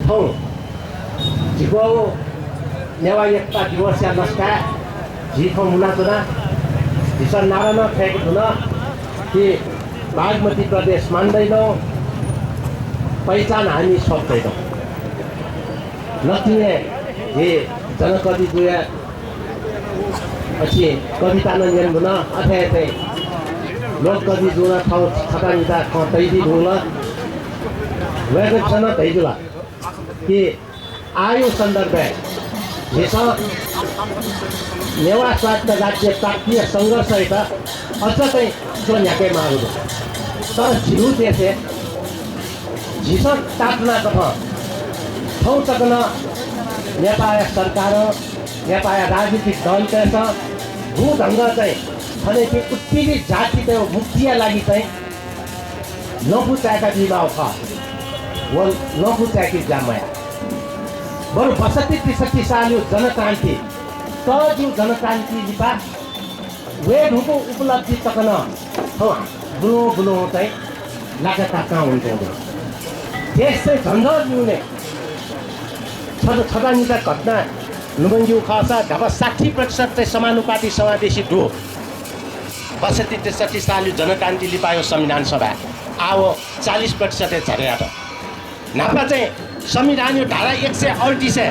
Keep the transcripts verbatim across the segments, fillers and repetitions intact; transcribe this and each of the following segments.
थौं झीगु नेवाः एकता दिवसया लसताय् झी थौं मुनाच्वना। झीसं नारा नं थ्वयेके धुन कि बागमती प्रदेश मान्दैनौं, पहिचान हामी छोप्दैनौं। नकतिनि हे झी जनकवि जुया अछि कविता नं न्यने धुन, अथे हे चाहिँ लोककवि जुं थौं छता निता खँ तयादी धुंकल। वय्कःपिसं नं धयादिल कि आःयागु सन्दर्भय् झीसं नेवाः स्वायत्त राज्य प्राप्तिया संघर्षयात अझ चाहिँ च्वन्ह्याके माःगु दु। तर झीगु देशय् झीसं तापाना कथं थौं तक नं नेपाःया सरकारं, नेपाःया राजनीतिक दलतय्सं गु ढंगं चाहिँ थनयापिं उत्पीडित जातितय् मुक्तिया लागि चाहिँ लँपु चाय्कादी माःगु खः। व लँपु चाय्के ज्या मयाः। बरु बसठी त्रिसठी सालयागु जनक्रान्ति, तःजिगु जनक्रान्ति लिपा वये धुंकूगु उपलब्धि तक नं थौं बुलुं बुलुं चाहिँ लाका काकां वंच्वंगु दु। देश चाहिँ झन्झन न्यूनय् छता छता निता घटना लुमंकेगु खःसा न्हापा साठी प्रतिशत चाहिँ समानुपातिक समावेशी दु। बसठी त्रिसठी सालयागु जनक्रान्ति लिपायागु संविधान सभाय् आः व चालिस प्रतिशतय् झरेयात। न्हापा चाहिँ संविधानयागु धारा एक सय अडतिसय्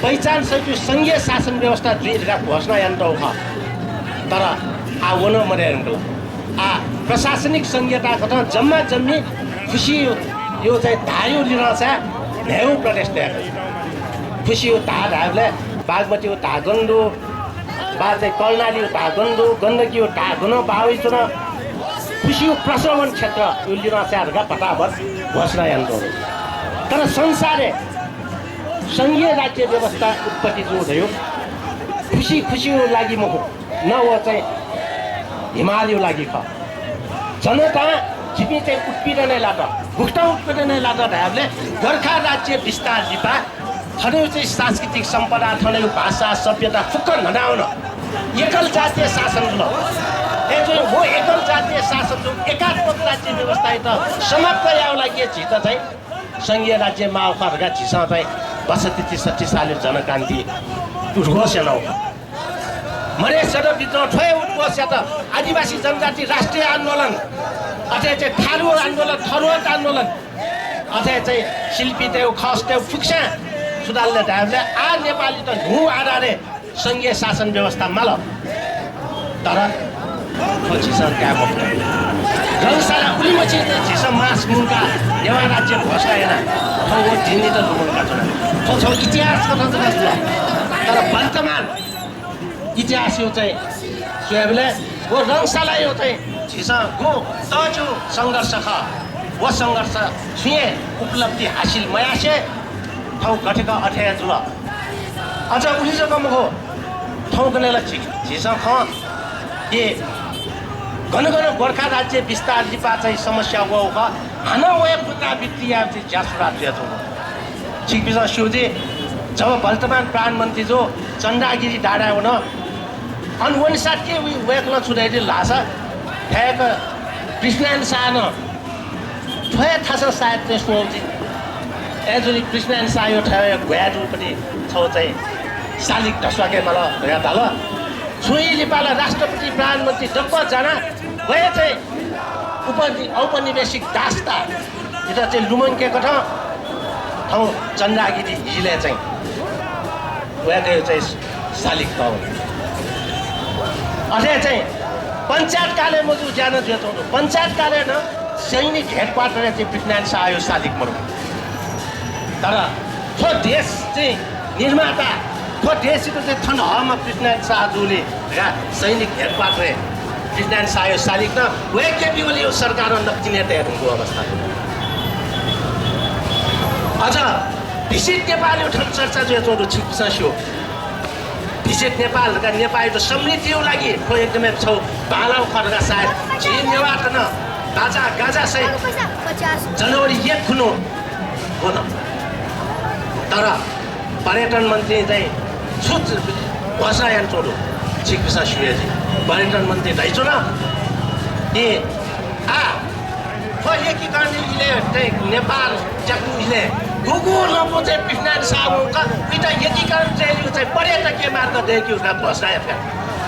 पहिचान सहितयागु संघीय शासन व्यवस्था जुइ धकाः घोषणा यानातःगु खः। तर आः व नं मदये धुंकल। आः प्रशासनिक संघीयता कथं जम्मा जम्मी खुसियागु चाहिँ धाःयागु लिधंसाय् न्हय्गू प्रदेश दय्कल। खुसियागु धाः धायेबलय् बागमतीयागु धाः गन दु, वा चाहिँ कर्णालीयागु धाः गन दु, गण्डकीयागु धाः गनं बाः वइच्वन, खुसियागु प्रस्रवण क्षेत्रयागु लिधंसाय् धकाः भताभत घोषणा यानातःगु। तर संसारय् संघीय राज्य व्यवस्था उत्पत्ति जूगु धइगु खुसि खुसियागु लागि मखु, न व चाहिँ हिमालयागु लागि खः। जनतां जिपिं चाहिँ उत्पीडनय् लात, गुकथं उत्पीडनय् लात धायेबलय् गोर्खा राज्य विस्तार लिपा थनयागु चाहिँ सांस्कृतिक सम्पदा, थनयागु भाषा, सभ्यता फुक्क न्हनावन। एकल जातीय शासन जुल। अय्जूगुलिं व एकल जातीय शासन जुल, एकात्मक राज्य व्यवस्थायात समाप्त यायेगु लागि झीत चाहिँ संघीय राज्य माःगु खः धकाः झीसं चाहिँ बसठी त्रिसठी सालय् जनक्रान्ति उद्घोष यानागु खः। मधेसयात बिज्यानाः थ्व हे उद्घोषयात आदिवासी जनजाति राष्ट्रिय आन्दोलन, अथे चाहिँ थारु आन्दोलन, थरुहट आन्दोलन, अथे चाहिँ शिल्पीतय्, खसतय् फुक्कसिनं सुधारले धायेबलय् आः नेपालीत न्हूगु आधारय् संघीय शासन व्यवस्था माल। तर थ्व झीसं काये मफु। रंगशाला उलिमछि झीसं मास मुंकाः नेवाः राज्य घोषणा याना थ्व व दिनयात लुमंकाच्वना। थ्व छगू इतिहास कथं जक जुल। तर वर्तमान इतिहासयागु चाहिँ स्वयेबलय् व रंगशालायागु चाहिँ झीसं गु तःजिगु संघर्ष खः, व संघर्ष छुं हे उपलब्धि हासिल मयासें थौं गथे खः अथे हे जुल। अझ उलि जक मखु, थौंकन्हय् ला झी, झीसं खः कि गन गन गोर्खा राज्य विस्तार लिपा चाहिँ समस्या वःगु खः, हानं व हे पुनरावृत्ति यायेगु चाहिँ ज्या सुरु जुयाच्वंगु। छिकपिन्सं स्यू जुइ, जब वर्तमान प्रधानमन्त्री जु चन्द्रागिरी डाँडाय् वन, अन वनेसाथ कि वय्कलं छु धयादिल धाःसा, थ्व हे पृथ्वीनारायण शाहं थ्व हे थासं सायद चाहिँ स्वःगु जुइ। अय्जूगुलिं पृथ्वीनारायण शाहयागु थ्व हे ग्वाहालि दुगुपट्टि छगू चाहिँ शालिग धस्वाके माल धकाः धाल। छुं हे लिपा ला राष्ट्रपति, प्रधानमन्त्री दक्व जानाः व हे चाहिँ उपनि-, औपनिवेशिक दासता इमित चाहिँ लुमंकेकथं थौं चन्द्रागिरी हिलय् चाहिँ वय्कःयागु चाहिँ शालिग तःगु। अथे चाहिँ पञ्चायत कालय् मजूगु ज्या नं जुयाच्वंगु दु। पञ्चायत कालय् नं सैनिक हेडक्वार्टरय् चाहिँ पृथ्वीनारायण शाहयागु शालिग मदु। तर थ्व देश चाहिँ निर्माता, थ्व देशयात चाहिँ थन हःम्ह पृथ्वीनारायण शाह जूगुलिं धकाः सैनिक हेडक्वार्टरय् पृथ्वीनारायण शाहयागु शालिग नं व हे केपी ओलीयागु सरकारं नकतिनि हे तये धुंकूगु अवस्था दु। अझ भिजिट नेपालयागु थन चर्चा जुयाच्वंगु दु, छिकपिन्सं स्यू। भिजिट नेपाल धकाः नेपाःयागु समृद्धियागु लागि थ्व एकदमै छगू बांलाःगु खः धकाः सायद झी नेवाःत नं बाजा गाजा सहित जनवरी एक खुन्हु वन। तर पर्यटन मन्त्रीं चाहिँ छु घोषणा यानाच्वंगु दु, छिकपिन्सं स्यू हे जुइ। पर्यटन मन्त्रीं धयाच्वन कि आः थ्व एकीकरण इलय् चाहिँ नेपाल च्याकू इलय् गुगु लँपु चाहिँ पृथ्वीनारायण शाहं का उइत एकीकरण चाहिँ पर्यटकीय मार्ग दय्‌केगु का घोषणा यात का।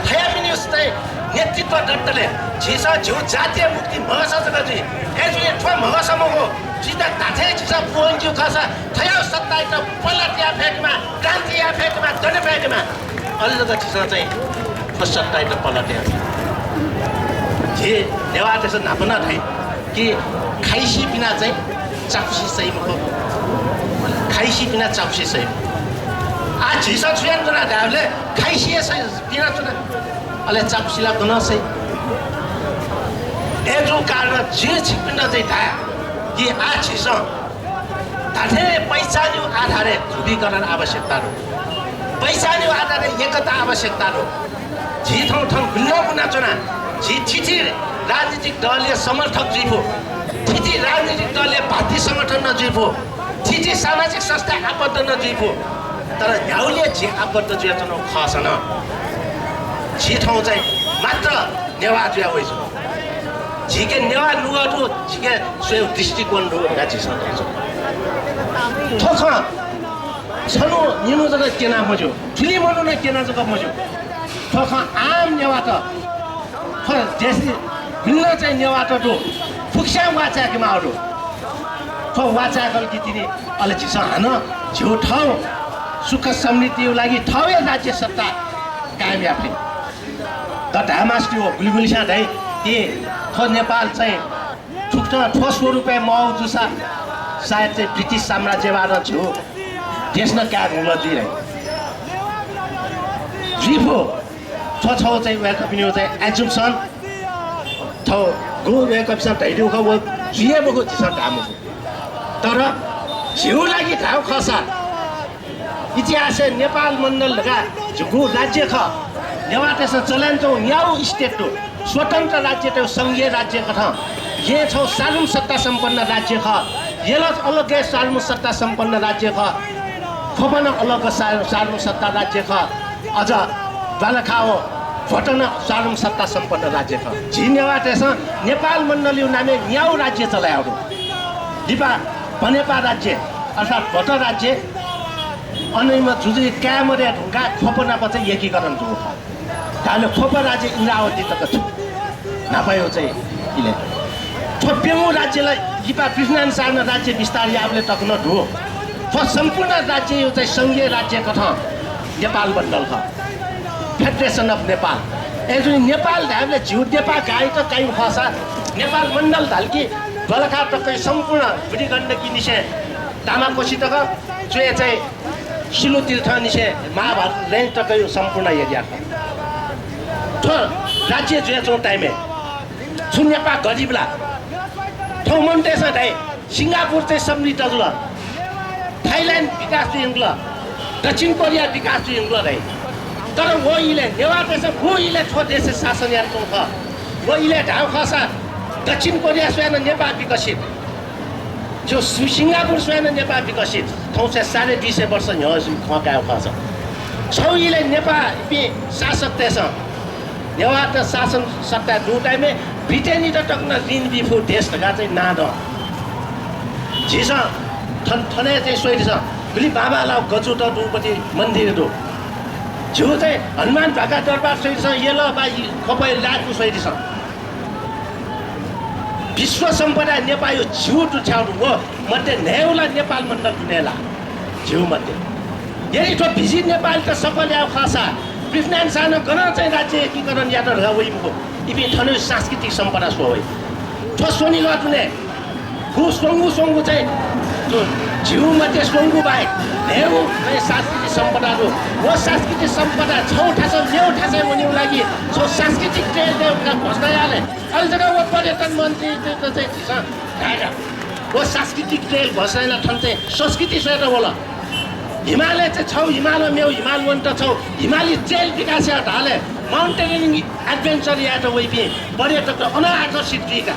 थयापिनिगु चाहिँ नेतृत्व दत्तले झीसं झीगु जातीय मुक्ति म्हगसं जक जुइ। अय्‌जूगुलिं थ्व म्हगसं मखु, झीत धात्थें झीसं पूवंकेगु खःसा थ्व सत्तायात पलट याये फय्‌केमा, क्रान्ति याये फय्‌केमा, दने फय्‌केमा। अले जक झीसं चाहिँ थ्व सत्तायात पलट याये फय्‌केमा। झी नेवाःतय्‌सं न्हापा नं धाइ कि खाइसिपिना चाहिँ चाकुसी सइ मखु। खाइसिपिना चाकुसी सइ मखु। आः झीसं छु यानाच्वना धायेबलय् खाइसि हे सइ, पिनाच्वना। अले चाकुसी ला गनं सइ? अय्‌जूगु कारणं जिं छिकपिन्त चाहिँ धाये कि आः झीसं धात्थें पहिचानया आधारय् ध्रुवीकरण आवश्यकता दु। पहिचानया आधारय् एकता आवश्यकता दु। झी थौं थन गुलि नं मुनाच्वना। झी थीथी राजनीतिक दलया समर्थक जुइफु, थीथी राजनीतिक दलया भातृ संगठन नं जुइफु, थीथी सामाजिक संस्थाय् आबद्ध नं जुइफु। तर न्ह्यागुलिइ झी आबद्ध जुयाच्वनागु खःसा नं झी थौं चाहिँ मात्र नेवाः जुया वइच्वना। झीके नेवाः नुगः दु, झीके स्वयेगु दृष्टिकोण दु धकाः झीसं धाइच्वना। थ्व खँ छन्हु निन्हु जक क्यना मज्यू, थुलि मनू नं क्यना जक मज्यू। थ्व खँ आम नेवाःत, थ्व देशय् भिन्न चाहिँ नेवाःत दु, फुक्कसियां वाः चाय्‌केमाःगु दु। थ्व वाः चाय्‌कल कि तिनि अले झीसं हानं झीगु थःगु सुख समृद्धिया लागि थःगु राज्य सत्ता कायम याये फइ। द धायेमास्ति व गुलिगुलिस्यां धाइ कि थ्व नेपाल चाहिँ थुकथं थ्व स्वरूपय् मवःगु जूसा सायद चाहिँ ब्रिटिश साम्राज्यवादं झीगु देश नं काये धुंकल जुइ धाइ। जुइफु। थ्व छगू चाहिँ वय्‌कःपिनिगु चाहिँ assumption। थ्व गु वय्‌कःपिन्सं धयादीगु खः, व जुइ हे मखु, झीसं धाये मखु। तर झीगु लागि धायेगु खःसा इतिहासय् नेपाल मण्डल धकाः झीगु राज्य खः। नेवाःतय्‌सं चले यानाच्वंगु न्यागू state दु। स्वतन्त्र राज्य, त्यो संघीय राज्य कथं। येँ छगू सार्वभौम सत्ता सम्पन्न राज्य खः। यल अलग्गै सार्वभौम सत्ता सम्पन्न राज्य खः। ख्वप नं अलग सा-, सार्वभौम सत्ता राज्य खः। अझ द्वालखा व भोट नं सार्वभौम सत्ता सम्पन्न राज्य खः। झी नेवाःतय्‌सं नेपाल मण्डलया नामय् न्यागू राज्य चलायेगु दु। लिपा बनेपा राज्य अर्थात् भोट राज्य, अनयाम्ह जुजुया काय् मदये धुंकाः ख्वप नाप चाहिँ एकीकरण जूगु खः। धाःसा ख्वप राज्य इन्द्रावती तक छु न्हापाया चाहिँ इलय्। थ्व प्यंगू राज्य ला लिपा पृथ्वीनारायण शाहं राज्य विस्तार याःबलय् तक नं दु। थ्व सम्पूर्ण राज्यया चाहिँ संघीय राज्य कथं नेपाल मण्डल खः। Federation of Nepal। अय्‌जूगुलिं नेपाल धायेबलय् झीगु नेपाः गाःयात काइगु खःसा नेपाल मण्डल धाल कि द्वालखा तकया सम्पूर्ण बुढी गण्डकीनिसें तामाकोशी तक, च्वय् चाहिँ सिलु तीर्थंनिसें महाभारत range तकया सम्पूर्ण area खः। थ्व राज्य जुयाच्वंगु time-य् छु नेपाः गरिब ला? थौं मनूतय्‌सं धाइ, सिंगापुर चाहिँ समृद्ध जुल, थाइल्याण्ड विकास जुइ धुंकल, दक्षिण कोरिया विकास जुइ धुंकल धाइ। तर व इलय् नेवाःतय्‌सं गु इलय् थ्व देशय् शासन यानाच्वंगु खः। व इलय् धायेगु खःसा दक्षिण कोरिया स्वयां नं नेपाः विकसित। जो सि-, सिंगापुर स्वयां नं नेपाः विकसित। थौंसे साढे दुई सय वर्ष न्ह्यः जुइ खँ कायेगु खःसा। छगू इलय् नेपाः इपिं शासकतय्‌सं नेवाःत शासन सत्ताय् दुगु time-य् ब्रिटेनयात तक नं ऋण बी फु देश धकाः चाहिँ नां दं। झीसं थन, थन हे चाहिँ स्वयादिसँ, गुलि बांबांलाःगु गजुत दुगुपति मन्दिर दु। झीगु चाहिँ हनुमान ध्वाखा दरबार स्वयादिसँ, यल वा इ-, ख्वपय् लाय्‌कू स्वयादिसँ। विश्व सम्पदा नेपाःया झिगू दु, छ्यागू दु, व मध्ये न्हय्‌गू ला नेपाल मण्डल दुने ला? झिगू मध्ये। यदि थ्व भिजि नेपाःयात सफल यायेगु खःसा पृथ्वीनारायण शाहं गनं चाहिँ राज्य एकीकरण यात धकाः वइ मखु। इपिं थनया सांस्कृतिक सम्पदा स्वः वइ। थ्व स्वनिगः दुने गु स्वंगू स्वंगू चाहिँ थ्व झिगू मध्ये स्वंगू बाहेक न्हय्‌गू चाहिँ सांस्कृतिक सम्पदा दु। व सांस्कृतिक सम्पदा छगू थासं मेगु थासय् वनेगु लागि छगू सांस्कृतिक trail दय् धकाः घोषणा याः ले। अले जक व पर्यटन मन्त्रीत चाहिँ झीसं धायेका। व सांस्कृतिक trail घोषणा यानाः थन चाहिँ संस्कृति स्वयेत वल। हिमालय् चाहिँ छगू हिमाल मेगु हिमाल वनेत छगू हिमाली trail विकास याः धाःले mountaineering adventure यायेत वइपिं पर्यटकत अन आकर्षित जुइका।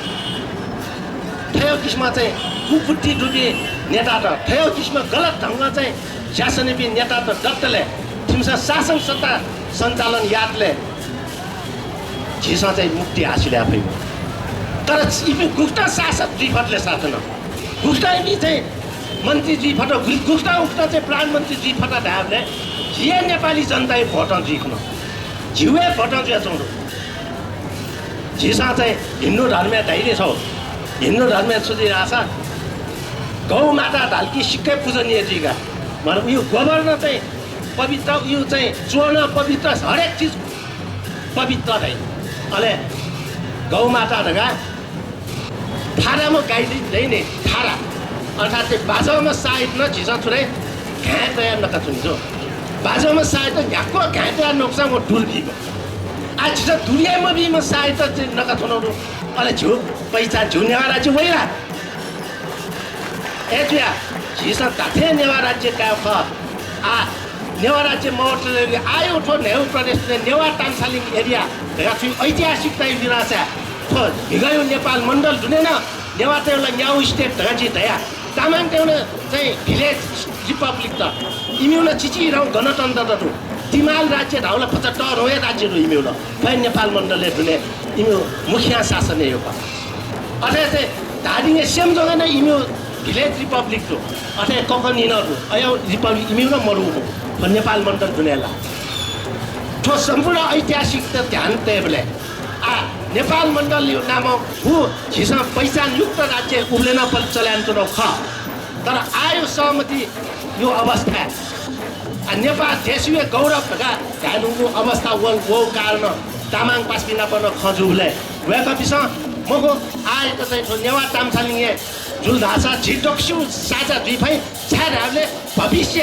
थ्व किसिमं चाहिँ कुबुद्धि दुपिं नेतात, थ्व किसिमं गलत ढंगं चाहिँ शासन याइपिं नेतात दत्तले थिमिसं शासन सत्ता सञ्चालन यातले झीसं चाहिँ मुक्ति हासिल याये फइगु। तर इपिं गुकथं शासक जुइ फत ले शासन, गुकथं इपिं चाहिँ मन्त्री जुइ फत, गु-, गुकथं उकथं चाहिँ प्रधानमन्त्री जुइ फत धायेबलय् झी हे नेपाली जनताया भोटं जुइ खन। झीगु हे भोटं जुयाच्वंगु दु। झीसं चाहिँ हिन्दू धर्मय् धाइ नि छौ, हिन्दू धर्मय् छु जुइ धाःसा गौ माता धाल कि सिक्कै पूजनीय जुइ का। मतलब उयो गोबर नं चाहिँ पवित्र, उयो चाहिँ चो नं पवित्र, हरेक चिज पवित्र धाइ। अले गौ माता धकाः थाराम्ह गाई दइ नि, थारा। अर्थात् चाहिँ बाजंम्ह साइत नं झीसं छु धाइ, घाँय् तयाः नका थुनि जो। बाजंम्ह साइत न्ह्याक्व घाँय् तयाः नकूसां व दुल बीम्ह। आ, झीसं दुल याये मबीम्ह साइत चाहिँ नका थुनौ दु। अले झीगु पहिचान, झीगु नेवाः राज्य वइ ला? अय् जुया, झीसं धात्थें नेवाः राज्य कायेगु खः। आ, नेवाः राज्य मवतले आयो थ्व न्हय्गू प्रदेश दुने नेवाः ताम्सालिङ area धकाः थुइ ऐतिहासिकताया विरासः थ्व म्हिगःया नेपाल मण्डल दुने नं नेवाःतय् ला न्यागू state धकाः जिं धया। तामाङतय् नं चाहिँ village republic त, इमिगु नं चिचिधंगु गणतन्त्र त दु। तिमाल राज्य धाःगु ला भचा तःधंगु हे राज्य दु इमिगु नं। थ्व नेपाल मण्डलय् दुने इमिगु मुखिया शासन हे खः। अथे चाहिँ धादिङय् स्यंजोगय् नं इमिगु village republic दु, अथे ककनी नं दु, अय् republic इमिगु नं मदु दु। थ्व नेपाल मण्डल दुने ला थ्व सम्पूर्ण ऐतिहासिकता ध्यान तयेबलय् आ, नेपाल मण्डलया नामं हु झीसं पहिचानयुक्त राज्य उबलय् नं पलि चले यानाच्वनागु खः। तर आयो सहमतिया अवस्थाय् आ, नेपाल देशया गौरव धकाः धायेधुंगु अवस्था वल, व कारणं तामाङ पासापिं नाप नं खँ जूबलय् वय्कःपिन्सं मखु, आःयात चाहिँ थ्व नेवाः ताम्सालिङ हे जुल धाःसा झी दक्वसिगु साझा जुइ फइ। छाय् धाःबलय् भविष्य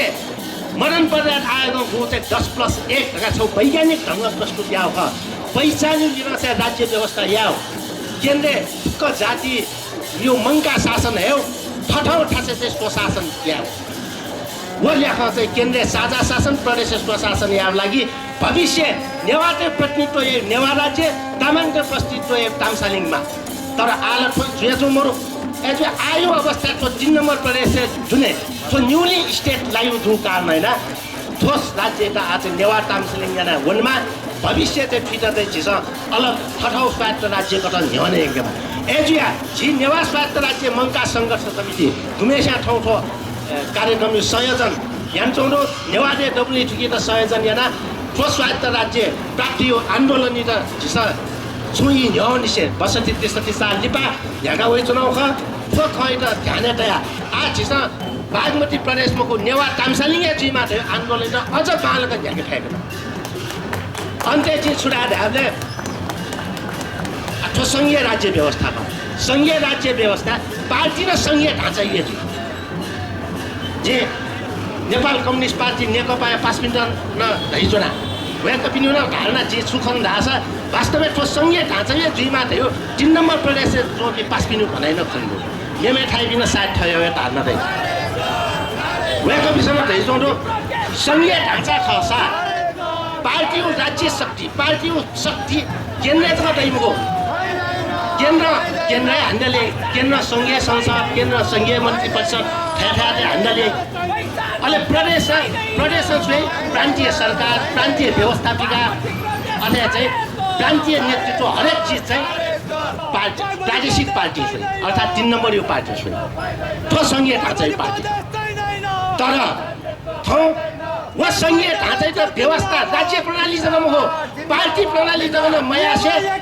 मदन प्रधान आयोगं गु चाहिँ दस plus एक धकाः छगू वैज्ञानिक ढंगं प्रस्तुत याःगु खः। पहिचानया विरासः राज्य व्यवस्था यायेगु। केन्द्रय् फुक्क जातिया मंकाः शासन हयेगु, थःथःगु थासय् चाहिँ स्वशासन यायेगु। व ल्याखं चाहिँ केन्द्रय् साझा शासन, प्रदेशय् स्वशासन यायेगु लागि भविष्य नेवाःतय् प्रतिनिधित्व याइगु नेवाः राज्य, तामाङतय् प्रतिनिधित्व याइगु ताम्सालिङ माः। तर आः ला थ्व जुयाच्वंगु मदु। अय् जुया आःया अवस्थाय् थ्व तीन नम्बर प्रदेशय् दुने थ्व न्यूली state लाइगु जूगु कारणं यानाः थ्व राज्ययात आः चाहिँ नेवाः ताम्सालिङ यानाः वनेमाः। भविष्यय् चाहिँ थुइत चाहिँ झीसं अलग थःथःगु स्वायत्त राज्य कथं न्ह्यःने यंकेमाः। अय् जुया झी नेवाः स्वायत्त राज्य मंकाः संघर्ष समिति गुम्हेस्यां थौं थ्व, अ, कार्यक्रमया संयोजन यानाच्वंगु दु। नेवाः देय् दबुलिइ थुकियात संयोजन यानाः थ्व स्वायत्त राज्य प्राप्तिया आन्दोलनयात झीसं छुं ई न्ह्यःनिसें बसठी त्रिसठी साल लिपा न्ह्याका वयाच्वनागु खः। थ्व खँयात ध्यानय् तयाः आः झीसं बागमती प्रदेश मखु, नेवाः ताम्सालिङ हे जुइमाः धयागु आन्दोलनयात अझ बांलाक न्ह्याके फयेकेमाः। अन्त्यय् जिं छु धाये धायेबलय्, आ, थ्व संघीय राज्य व्यवस्था खः। संघीय राज्य व्यवस्था, पार्टी नं संघीय ढाँचाया हे जुइ। जिं नेपाल कम्युनिस्ट पार्टी नेकपाया पासापिन्त नं धयाच्वना। वय्कःपिनिगु नं धारणा जिं छु खन धाःसा, वास्तवय् थ्व संघीय ढाँचाया हे जुइमाः धयागु तीन नम्बर प्रदेशय् च्वंपिं पासापिनिगु भनाइ नं खने दु। मेमेथाय्‌पिं नं सायद थथे हे धारणा दइ। वय्कःपिन्सं नं धयाच्वंगु दु, संघीय ढाँचा खःसा पार्टीया राज्य शक्ति, पार्टीया शक्ति केन्द्रय् जक दइ मखु। केन्द्र, केन्द्रय् हानं ल्याइ, केन्द्र संघीय संसद, केन्द्र संघीय मन्त्रिपरिषद थथे थथे हानं ल्याइ। अले प्रदेश, प्रदेश छु याइ, प्रान्तीय सरकार, प्रान्तीय व्यवस्थापिका, अथे चाहिँ प्रान्तीय नेतृत्व, हरेक चिज चाहिँ पार्टी, प्रादेशिक पार्टी स्वइ, अर्थात् तीन नम्बरया पार्टी स्वइ। थ्व संघीय ढाँचाया पार्टी। तर थौं व संघीय ढाँचायात व्यवस्था, राज्य प्रणाली जक मखु, पार्टी प्रणाली जक नं मयासें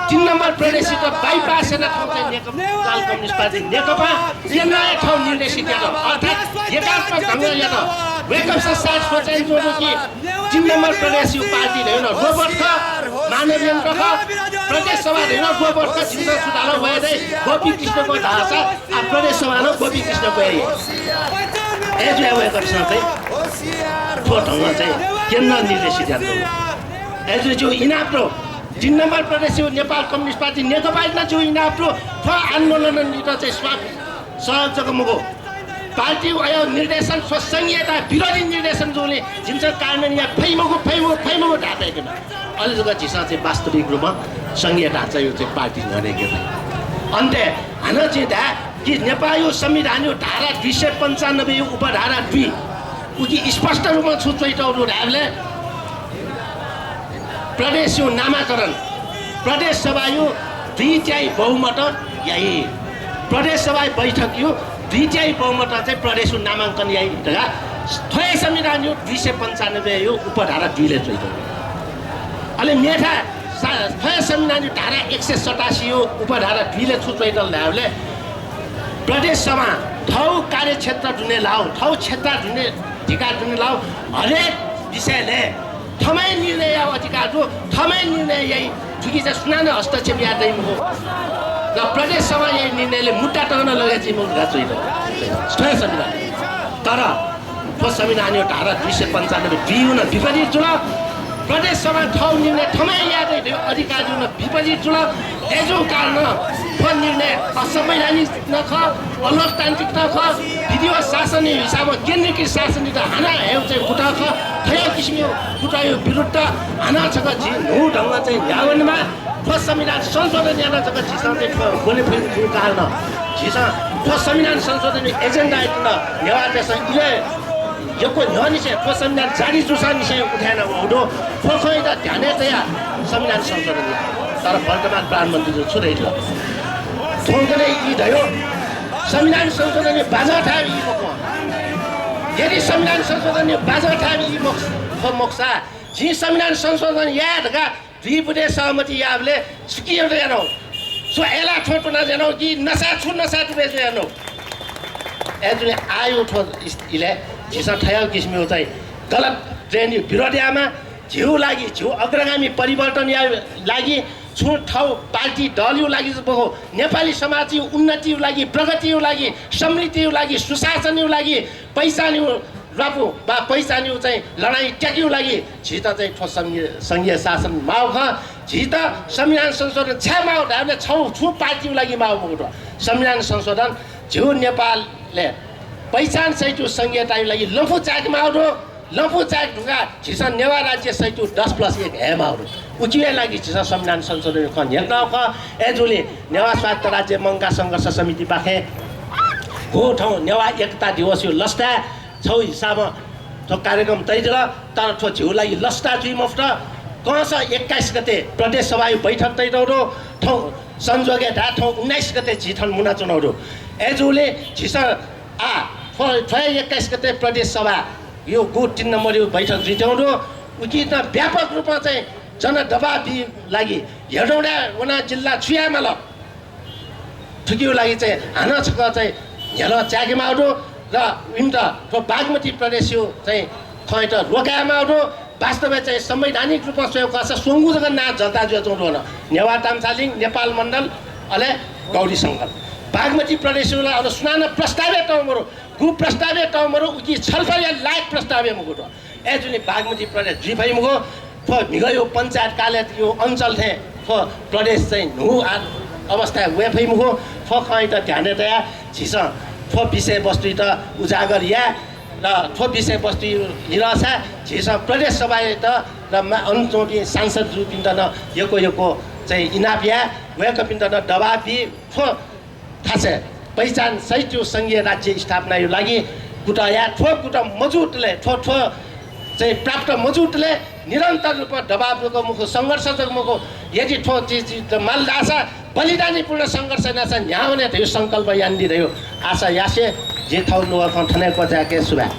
तीन नम्बर प्रदेशयात bypass यानाः थौं चाहिँ नेकपा, नेपाल कम्युनिस्ट पार्टी नेकपा केन्द्रय् थौं निर्देशित यात, अर्थात् एकात्मक ढंगं यात। वय्कःपिन्सं सायद सोचे यानाच्वंगु कि तीन नम्बर प्रदेशया पार्टी धइगु नं रोबोट खः, मानव यन्त्र खः, प्रदेश सभा धइगु नं रोबोट खः, जिमिसं छु धाल वया दइ, गोपीकृष्ण ग्वः धाःसा आ प्रदेश सभा नं गोपीकृष्ण ग्वःया। अय् जुया वय्कःपिन्सं चाहिँ थ्व ढंगं चाहिँ केन्द्रं निर्देशित यात। अय् जुया जिगु इनाप दु, तीन नम्बर प्रदेशया नेपाल कम्युनिस्ट पार्टी नेकपायात नं जिगु इनाप दु, थ्व आन्दोलनयात चाहिँ स्वाप सहयोग जक मखु, पार्टीया अय् निर्देशन, थ्व संघीयता विरोधी निर्देशन जूगुलिं जिमिसं कार्यान्वयन याये फइ मखु, फइ मखु, फइ मखु धाये फयेकेमाः। अले जक झीसं चाहिँ वास्तविक रूपमा संघीय ढाँचाया चाहिँ पार्टी न्ह्यःने यंके फइ। अन्त्यय् हानं जिं धाये कि नेपालया संविधानया धारा दुई सय पन्चानब्बेया उपधारा दुई, उकी स्पष्ट रूपमा छु च्वयातःगु दु धायेबलय् प्रदेशया नामाकरण प्रदेश सभाया दुई तिहाइ बहुमतं याइ। प्रदेश सभाया बैठकया दुईट्याइ बहुमतं चाहिँ प्रदेशयु नामांकन याइ धकाः थ्व हे संविधानयु दुई सय पन्चानब्बेयु उपधारा दुईले च्वइतल। अले मेथाय् सा-, थ्व हे संविधानयु धारा एक सय सतासीयु उपधारा दुईले छु च्वइतल धायेबलय् प्रदेश सभा थौ कार्यक्षेत्र दुने लाउ, थौ क्षेत्र दुने धिका दुने लाउ, हरेक विषयले थमै निर्णय याउ अधिकार दु, थमै निर्णय याइ, थुकी चाहिँ सुनानं हस्तक्षेप याये दइ मखु। र प्रदेश सभा याइ निर्णयले मुद्दा तक नं लगे जुइ मखु धकाः च्वइतल थ्व हे संविधान। तर थ्व संविधानयु धारा दुई सय पन्चानब्बे दुई नं विपरीत जुल। प्रदेश सभा थौ निर्णय थमै याये दइ धइगु अधिकार नं विपरीत जुल। अय्जूगु कारणं थ्व निर्णय असंवैधानिक नं खः, अलोकतान्त्रिक नं खः, विधि व शासनया हिसाबं केन्द्रीकृत शासनयात हाना हयेगु चाहिँ कुतः खः। थ्व किसिमया कुतःया विरुद्ध हानं छकः झी न्हू ढंगं चाहिँ न्ह्याः वनेमाः। थ्व संविधान संशोधन यानाः छकः झीसं चाहिँ थ्व ब्वने फइगु कारणं झीसं थ्व संविधान संशोधनया एजेन्डायात नं नेवाःतय्सं इलय् यक्व न्ह्यःनिसें थ्व संविधान जारी जूसांनिसें उठायेना वःगु दु। थ्व खँयात ध्यानय् तयाः संविधान संशोधन याये। तर वर्तमान प्रधानमन्त्रीजुं छु धयादिल? थौंकन्हय् ई धयो, संविधान संशोधनया बाजं थायेबलय् ई मखु। यदि संविधान संशोधनया बाजं थायेबलय् ई मख-, मखुसा, जिं संविधान संशोधन याये धकाः दुई बुँदे सहमति याःबलय् छुकियात यानागु? छु अय्लाः थ्वँ त्वनाः यानागु कि नसाय् छु नसाय् तुबय् यानागु? अय्जूगुलिं आःयागु थ्व इस-, इलय् झीसं थज्याःगु किसिमया चाहिँ गलत ट्रेन्डया विरोध यायेमाः। झीगु लागि, झीगु अग्रगामी परिवर्तनया लागि छुं थःगु पार्टी दलया लागि जक मखु, नेपाली समाजया उन्नतिया लागि, प्रगतिया लागि, समृद्धिया लागि, सुशासनया लागि, पहिचानया ल्वापु वा पहिचानया चाहिँ लडाइँ त्याकेया लागि झीत चाहिँ थ्व संघीय, संघीय शासन माःगु खः। झीत संविधान संशोधन छाय् माःगु धायेबलय् छगू छुं पार्टीया लागि माःगु मखु थ्व संविधान संशोधन। झीगु नेपालय् पहिचान सहितया संघीयताया लागि लँपु चायेके माःगु दु। लँपु चायेके धुंकाः झीसं नेवाः राज्य सहितया दस plus एक हये माःगु दु। उकिया लागि झीसं संविधान संशोधनया खँ न्ह्याकागु खः। अय्जूगुलिं नेवाः स्वायत्त राज्य मंकाः संघर्ष समितिपाखें गुगु थौं नेवाः एकता दिवसया लसताय् छगू हिसाबं थ्व कार्यक्रम तयादिल, तर थ्व झीगु लागि लसता जुइ मफुत। कंस एक्काइस गते प्रदेश सभाया बैठक तयातःगु दु। थौं संजोगय् धाये थौं उन्नाइस गते झी थन मुनाच्वनागु दु। अय्जूगुलिं झीसं आः थ्व, थ्व हे एक्काइस गते प्रदेश सभाया गु तीन नम्बरया बैठक जुइत्यंगु दु। उकिं व्यापक रूपं चाहिँ जनदबाब बीया लागि हेटौँडाय् वनाः जिल्ला छु याये माल? थुकिया लागि चाहिँ हानं छकः चाहिँ न्ह्यलं चायेके माःगु दु र इमित थ्व बागमती प्रदेशया चाहिँ खँयात रोका याये माःगु दु। वास्तवय् चाहिँ संवैधानिक रूपं स्वयेगु खःसा स्वंगू जक नां जता जुयाच्वंगु दु। नेवाः ताम्सालिङ, नेपाल मण्डल, अले गौरी संकल। बागमती प्रदेशया लागि अन सुनानं प्रस्ताव हे तःगु मरु। गु प्रस्ताव हे तःगु मरु, उकी छलफल याये लायक प्रस्ताव हे मखु थ्व। अय्जूगुलिं बागमती प्रदेश जुइ फइ मखु। थ्व म्हिगःया पञ्चायत कालया अञ्चल थें थ्व प्रदेश चाहिँ न्हू आ-, अवस्थाय् वये फइ मखु। थ्व खँयात ध्यानय् तयाः झीसं थ्व विषयवस्तुयात उजागर याये र थ्व विषयवस्तु हिलंसा झीसं प्रदेश सभायात र मा-, अन च्वंपिं सांसदजुपिन्त नं यक्व यक्व चाहिँ इनाप याये, वय्कःपिन्त नं दबाब बी। थ्व थासय् पहिचान सहितया संघीय राज्य स्थापनाया लागि कुतः याये। थ्व कुतः मजूतले, थ्व, थ्व चाहिँ प्राप्त मजूतले निरन्तर रूपमा दबाब जक मखु, संघर्ष जक मखु, यदि थ्व चिज, चिज माल धाःसा बलिदानीपूर्ण संघर्ष यानाः न्ह्याः वने धइगु संकल्प यानादी धइगु आशा यासें जिं थःगु नुगः खँ थन हे क्वचायेके। सुभाय्।